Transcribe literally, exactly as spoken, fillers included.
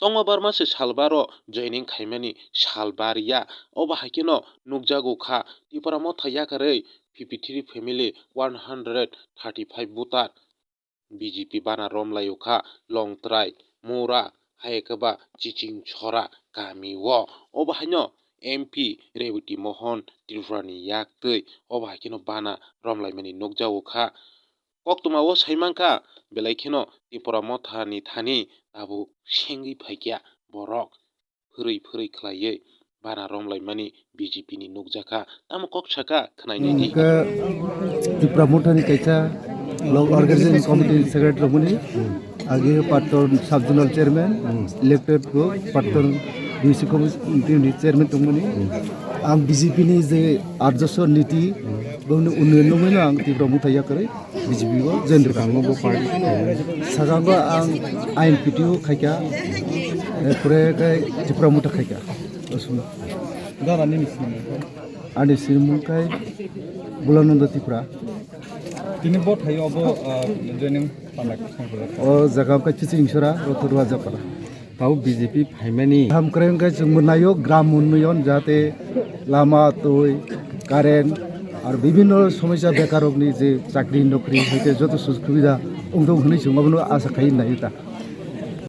Tongma Barma se salbaro joining khaimani salbar ya. Obo hai kheno nukjago kha Tipra Motha yakarwi fifty three family one hundred thirty five voter. B J P bana romlaio kha Longtrai, Mura, hai khe ba Chiching Chora kami o. Obo haino M P Rebati Mohan Tripura ni yak twi obo hai kheno bana romlaimani nukjago kha. Koktwma o sai mankha, belai kheno Tipra Motha ni thani tabuk sengwi phaikya borok. Phwrwi phwrwi khlaiwi bana romlaimani B J P ni nukjakha. Tamo kok sakha khwnainai di. Hwnkhe Tipra Mothani kaisa lok organization committee secretary tongmani, agi Patton sub zonal chairman, elected go Patton D C committee ni chairman tongmani. Ang B J P ni je arjoso niti, bongni unnayon nungmano ang Tipra Motha yakarwi B J P o join rwkha. Sagango bo party khaimani. Sagango ang I N P T o khaikha, eh, pore khe Tipra Motha khaikha. Osum. Dada nini sinimung? Ani sinimung khai Bulananda Tripura. Tini bo thaio obo, ah, joining pala khe songkha. O jaga khai Chiching Chora, Rotorua Japara. Tabo B J P phaimani. Hamkrai wngkha chwngbo naio gram unnayon, jahate lama, twi, current, ar bibhinno somosya bekarrokni je chakri nokri, haikhe joto sujog subida wngthok hwnwi chwng abono asa khai naio ta.